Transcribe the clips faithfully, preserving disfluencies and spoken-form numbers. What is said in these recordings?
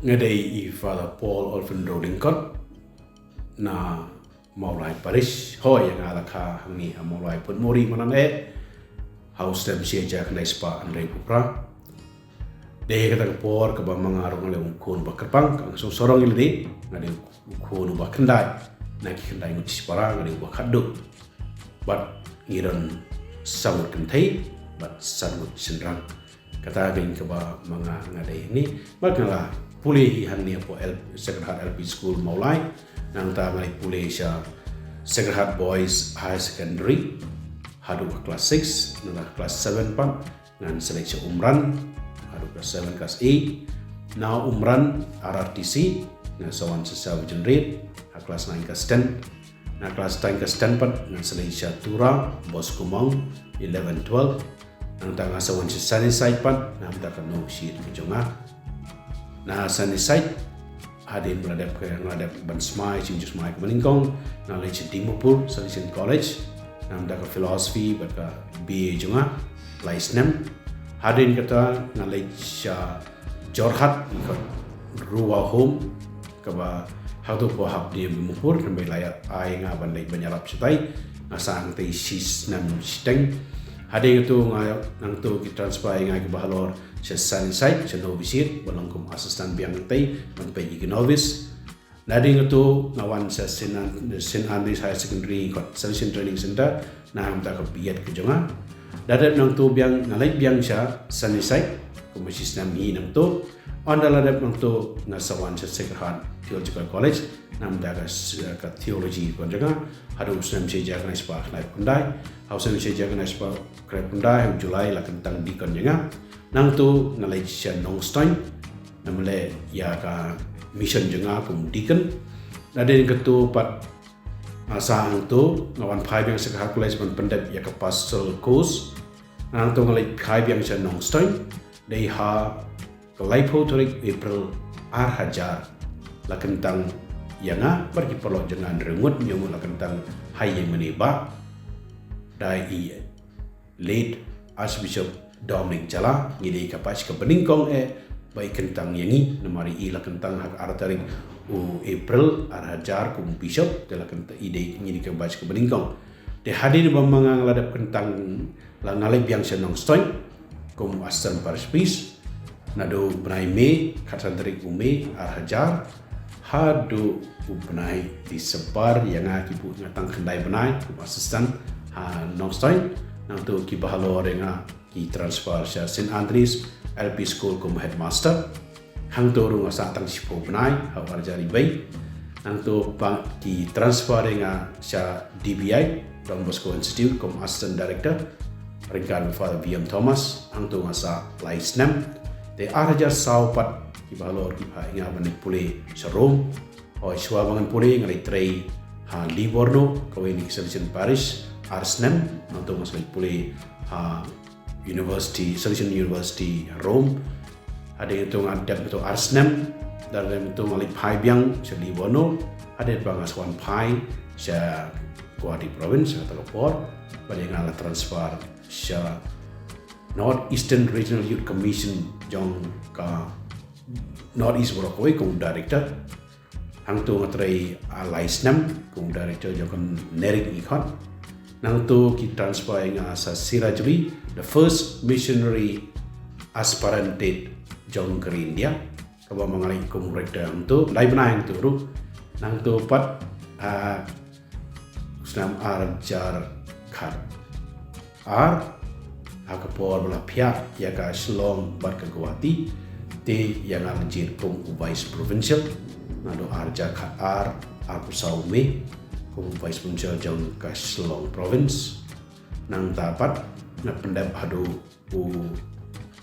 Nga dei i Father Paul Olfin Rodingkot na Mawlai Parish. Hoi, nga la kha hangne ha Mawlai Putmori manan e. Ha u snem shi hajar khyndai spah hynriew phew phra. Dei kata ka por kaba ma nga ruh nga dei u khun ba kyrpang, ka nga song sorong i lade, nga dei u khun ba khyndai na ki khyndai ngut shipara, nga dei u ba khatduh. Bad ngi don san ngut kynthei bad san ngut shynrang. Kata ka dei kaba ma nga nga dei ni, bad nga la pule hi hangne hapoh L-, Sacred Heart L P School Mawlai. Nangta nga la pule sha Sacred Heart Boys Higher Secondary haduh ka class six, nangta ka class seven pat ngan select sha Umran haduh ka seven, class eight. Na Umran R R T C nga sa wan sha Savijan Rit ha class nine, class ten. Na class ten, class ten pat ngan select sha Tura Bosco Mawng, eleven, twelve. Nangta nga sa wan sha Sunnyside pat namar ka novitiate ka jong nga. Na Sunnyside, hadien ba la dep ka, nga la dep ban smai, shu ju smai kaba nyngkong, nga leit sha Dimapur Salesian College namar ka philosophy bad ka B A jong nga, lai snem. Hadien kata nga leit sha Jorhat, nga khot Ruwa Home, kaba hato ko hap di Dimapur, namar la ai nga ban leit ban ïarap shatai. Nga sa hangtai shi snem shiteng. Hadien kata nga, nangta ki transfer ïa nga kiba halor sha Sunnyside, sha novitiate, ba long kum assistant biang hangtai, ban peit ïa ki novice. Nadien kata nga wan sha Saint An-, Saint Andrew's Higher Secondary, khot Salesian Training Center, namar ka B Ed ka jong nga. Da dep nangta biang, nga leit biang sha Sunnyside, kumba shi snem hi nangta. Ynda la dep nangta nga sa wan sha Sacred Heart Theological College, namar ka s-, ka theology ka jong nga. Haduh u snem shi hajar khyndai spah khyndai phew khyndai, ha u snem shi hajar khyndai spah khyndai phew khyndai, ha u July la kyntang deacon ïa nga. Nangta nga leit sha Nongstoiñ, namar leh ïa ka mission jong nga kum deacon. Nadien kata pat nga sa hangta, nga wan phai biang sha ka Sacred Heart College ban pyndep ïa ka pastoral course. Nangta nga leit phai biang sha Nongstoiñ, dei ha ka laiphew tarik April ar hajar la kyntang ïa nga bad ki paralok jong nga hynriew ngut, hynñiew ngut la kyntang ha ïing mane bah. Da i late Archbishop Dominic Jala, ngi dei ka batch kaba nyngkong eh ba i kyntang ïa ngi, namar i la kyntang ha ka ar tarik u April ar hajar kum bishop, te la kyntang, i dei, ngi dei ka batch kaba nyngkong. Te hadien ba ma nga la dep kyntang, la nga leit biang sha Nongstoiñ kum assistant parish priest, naduh u bnai May, khatsan tarik u May ar hajar, haduh u bnai December, ïa nga ki buh ïa nga tang khyndai bnai kum assistant ha Nongstoiñ. Nangta kiba halor ïa nga ki transfer sha Saint Andrew's L P School kum headmaster. Hangta ruh nga sah tang shiphew bnai ha u ar hajar wei. Nangta pat ki transfer ïa nga sha D B I, Don Bosco Institute, kum assistant director, ryngkat bad Father V M Thomas. Hangta nga sah lai snem. Te ar hajar saw pat kiba halor ki phah ïa nga ban leit pule sha Rome. Hooid, shuwa ba ngan pule nga leit trei ha Livorno, kawei na ki Salesian parish, ar snem. Nangta nga sa leit pule ha University, Salesian University Rome. Hadien kata nga dep kata ar snem, da dep kata nga leit phai biang sha Livorno. Hadien pat nga sa wan phai sha Guwahati Province, sha kata ka por, bad ïa nga la transfer sha North Eastern Regional Youth Commission jong ka North East baroh kawei kum director. Hangta nga trei, ah, lai snem kum director jong ka NERIC ngi khot. Nangta ki transfer ïa nga sha Sirajuli, the first missionary aspirant jong ka ri India. Kaba ma nga leit kum rector hangta, lai bnai hangta ruh. Nangta pat, ah, snem ar hajar khat ar, ha ka por ba la phiah ïa ka Shillong bad ka Guwahati, te ïa nga la jied kum u Vice Provincial, naduh ar hajar khat ar, arphew saw May, kum u Vice Provincial jong ka Shillong Province. Nangta pat nga pyndep haduh u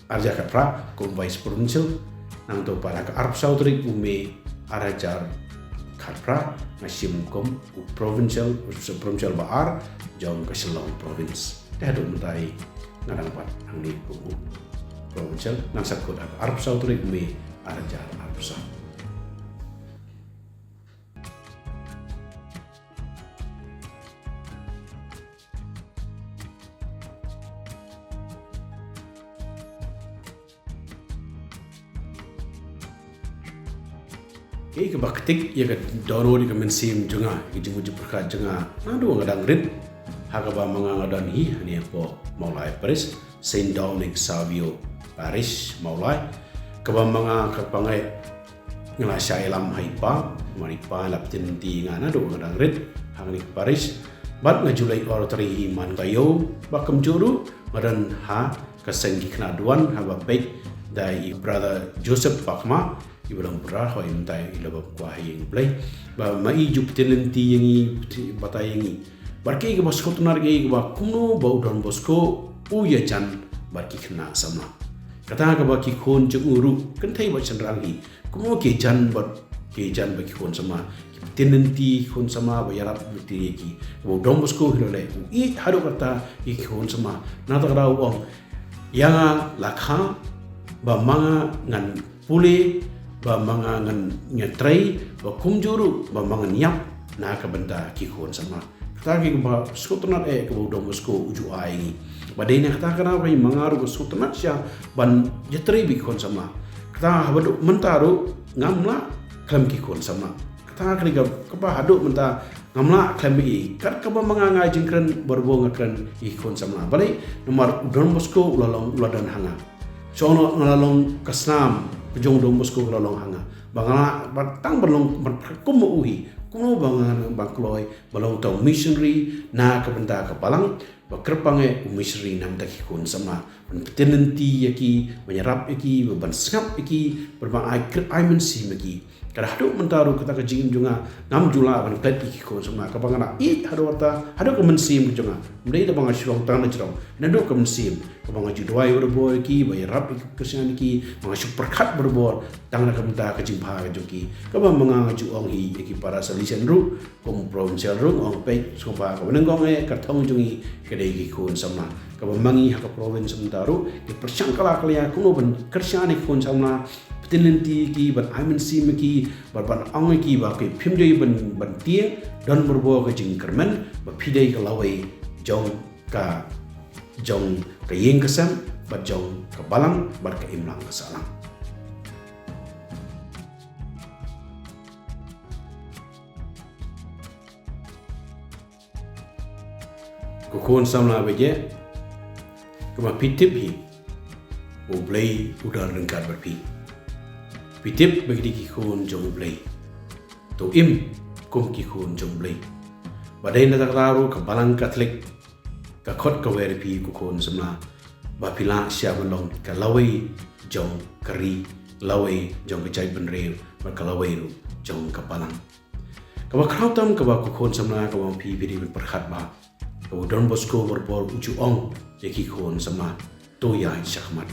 ar hajar khat phra kum Vice Provincial. Nangta pat ha ka arphew saw tarik u May ar hajar khat phra nga shim kum u Provincial, u Provincial ba ar jong ka Shillong Province. Te haduh mynta nga dang pat hangne kum u Provincial, ngan sa kut ha ka arphew saw tarik u May ar hajar arphew saw. Kaei kaba ktik ïa ka dohnud ïa ka mynsiem jong nga, ïa ka jingmut jingpyrkhat jong nga, naduh nga dang rit, ha kaba ma nga nga don hi hangne hapoh Mawlai Parish, Saint Dominic Savio Parish, Mawlai, kaba ma nga kyrpang eh nga la shah ïalam ha i pa, namar i pa i la pynthikna ïa nga naduh nga dang rit hangne ha parish. Bad nga ju leit oratory hi man ka ïew, ba kumjuh ruh nga don ha ka seng ki khynnah duwan haba peit da i Brother Joseph Pakma, iba long brother hoi mynta i la bam kwah ha ïing Blei. Ba ma i ju pynthikna ïa ngi, batai ïa ngi. Bad kaei kaba sngewtynnat kaei kaba kumno ba u Don Bosco u ïajan bad ki khynnah samla. Kata kaba ki khun jong u ruh kynthei bad shynrang hi, kumno ki ïajan bad, ki ïajan bad ki khun samla. Ki pynthikna ïa ki khun samla ba ïarap bad ïa ki. Kaba u Don Bosco hi ruh leh u ïeit haduh katta ïa ki khun samla. Na kata ka daw u ong, ïa nga la kha ba ma nga ngan pule, ba ma nga ngan, ngan trei, ba kumjuh ruh ba ma nga ngan ïap na ka bynta ki khun samla. Kata kaei kaba sngewtynnat eh kaba u Don Bosco u ju ai ïa ngi. Ba dei na kata ka daw ba ma nga ruh ka sngewtynnat shisha ban ïatrei bad ki khun samla. Kata haduh mynta ruh ngam lah khlem ki khun samla. Kata ka dei kaba haduh mynta ngam lah khlem ïa i. Kat kaba ma nga nga jingkren, barabor nga kren ïa ki khun samla. Balei? Namar u Don Bosco u la long, u la don ha nga. Shuh nga la long ka snam ka jong u Don Bosco ka la long ha nga. Ba nga lah, ba tang ban long, ban kum ma u hi. Kumno ba nga, ban kloi ba long tang missionary na ka bynta ka balang, ba kyrpang eh u missionary na ka bynta ki khun samla. Ban pynthikna ïa ki, ban ïarap ïa ki, ban sngap ïa ki, ban ai kyrdan, ai mynsiem ïa ki. Ka dei haduh mynta ruh kata ka jingim jong nga, ngam ju lah ban klet ïa ki khun samla. Kaba nga ïeit haduh katta, haduh ka mynsiem ka jong nga. Ym dei da ba nga shu ong tang na jrong, naduh ka mynsiem. Kaba nga ju duwai barabor ïa ki, ba ïarap ïa ki, kyrshan ïa ki, ba nga shu pyrkhat barabor tang na ka bynta ka jingbha ka jong ki. Kaba ma nga nga ju ong hi ïa ki para Salesian ruh, kum provincial ruh, ong peit, sngewbha kaba nyngkong eh ka thong jong ngi ka dei ki khun samla. Kaba ma ngi ha ka province mynta ruh, ki pyrshang kala kala kumno ban kyrshan ïa ki khun samla, pynthikna ïa ki, ban ai mynsiem ïa ki, ban, ban ong ïa ki ba ki phim dei ban, ban tieng, don barabor ka jingkyrmen, ba phi dei ka lawei jong ka, jong ka ïing ka sem, bad jong ka balang, bad ka imlang ka sahlang. Ko khun samla ba ïeit, kaba phi tip hi, U Blei u don ryngkat bad phi. Phi tip ba ki dei ki khun jong U Blei. To im kum ki khun jong U Blei. Ba dei na kata ka daw ruh ka balang Katholik ka khot ka wer ïa phi ko khun samla, ba phi lah shisha ban long ka lawei jong ka ri, lawei jong ka jaitbynriew, bad ka lawei ruh jong ka balang. Kaba khraw tam kaba ko khun samla kaba phi phi dei ban pyrkhat ba, kaba u Don Bosco barabor u ju ong ïa ki khun samla, to ïaid shakhmat.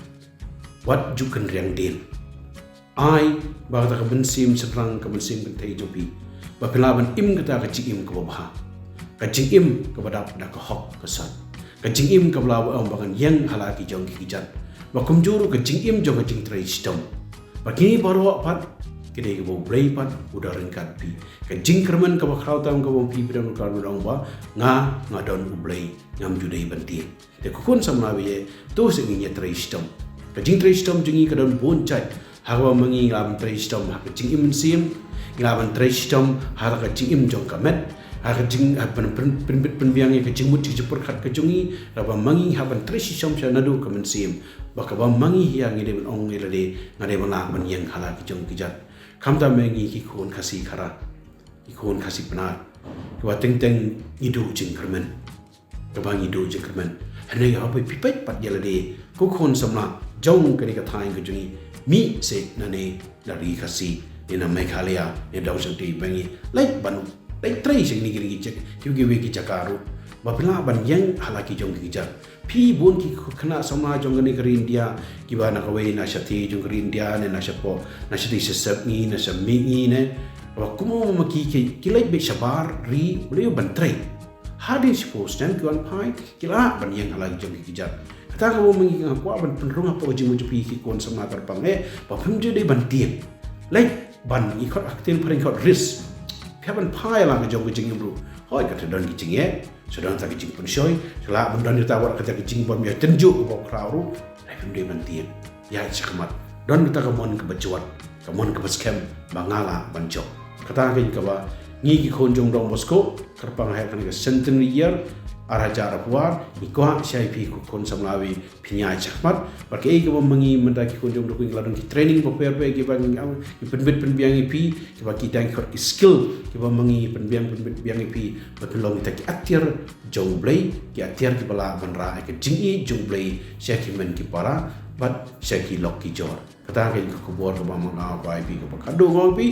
Wat ju kynriang dien. Ai ba kata ka mynsiem shynrang, ka mynsiem kynthei jong phi, ba phi lah ban im kata ka jingim kaba bha, ka jingim kaba dap da ka hok ka sat, ka jingim kaba lah ban ong ba ngan ïeng ha la ki jong ki kjat, ba kumjuh ruh ka jingim jong ka jingtrei shitom. Ba kine baroh pat ki dei kaba U Blei pat u don ryngkat phi. Ka jingkyrmen kaba khraw tam kaba phi phi don ryngkat, ba nga, nga don U Blei, ngam ju dei ban tieng. Te ko khun samla ba ïeit, to sngewbha ngin ïatrei shitom. Ka jingtrei shitom jong ngi ka don bun jait. Ha kaba ma ngi ngi lah ban trei shitom ha ka jingim mynsiem, ngi lah ban trei shitom ha ka jingim jong ka met, ha ka jing, ha pyn, pyn, pyn, pynbit pynbiang ïa ka jingmut jingpyrkhat ka jong ngi, kaba ma ngi hap ban trei shitom sha naduh ka mynsiem. Ba kaba ma ngi ïa ngi dei ban ong ïa lade, nga dei ban lah ban ïeng ha la ki jong ki kjat. Khamtam ma ngi ki khun Khasi Khara, ki khun Khasi Pnar, kiba teng teng ngi duh jingkyrmen. Kaba ngi duh jingkyrmen. Hynrei haba phi peit pat ïa lade, ko khun samla jong kane ka thaiñ ka jong ngi, mih seh na ne na ri Khasi, ne na Meghalaya, ne dong shangtei, ba ngi leit ban, leit trei sha kine ki ri ki jaka, kiwei kiwei ki jaka ruh, ba phi lah ban ïeng ha la ki jong ki kjat. Phi bun ki khynnah samla jong kane ka ri India, kiba na kawei na shatei jong ka ri India, ne na shapoh, na shatei sha sepngi, na sha mihngi ne, ba kumno ma ki, ki, ki leit beit shabar ri, ba leit ban trei. Hadien shiphew snem ki wan phai, ki lah ban ïeng ha la ki jong ki kjat. Kata kaba ma ngi nga kwah ban pynrung hapoh ka jingmut jong phi ki khun samla kyrpang eh, ba phim ju dei ban tieng. Leit ban, ngi khot ha ka ktien phareng khot risk. Phi hap ban phai ha la ka jong ka jingim ruh. Hooid, ka te don ki jingeh, shu don kata ka jingpynshoi, shu lah ban don kata wat kata ka jingbym ïatynjuh kaba khraw ruh. Hynrei phim dei ban tieng. Ïaid shakhmat. don kata ka mon kaba jwat, ka mon kaba skhem ba nga lah ban jop. Kata ka kaba ngi ki khun jong Don Bosco, kyrpang ha kane ka centenary year, ar hajar arphew ar, ngi kwah sha ïa phi ko khun samla, phi ïa shakmat, bad kaei kaba ma ngi mynta ki khun jong Don Bosco, ngi la don ki training bapher bapher kiba ngi, ki pynbit pynbiang ïa phi, kiba ki dang khot ki skill, kiba ma ngi pynbiang pynbit pynbiang ïa phi, bad pynlong kita ki atiar jong U Blei, ki atiar kiba lah ban rah ïa ka jingïeit jong U Blei sha ki hynmen ki para bad sha ki lok ki jor. Kata ka khubor kaba ma nga ong ïa phi, kaba kyrduh ong ïa phi,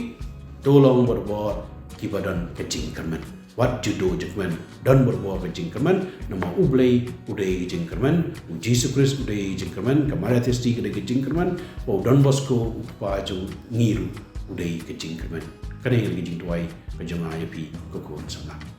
to long barabor kiba don ka jingkyrmen. Wat ju duh jingkmen, don barabor ka jingkyrmen, namar U Blei u dei ka jingkyrmen, U Jisu Khrist u dei ka jingkyrmen, ka Maria Theisotti ka dei ka jingkyrmen, bad u Don Bosco u kpa jong ngi ruh u dei ka jingkyrmen. Kane ka dei ka jingduwai ka jong nga ïa phi ko khun samla.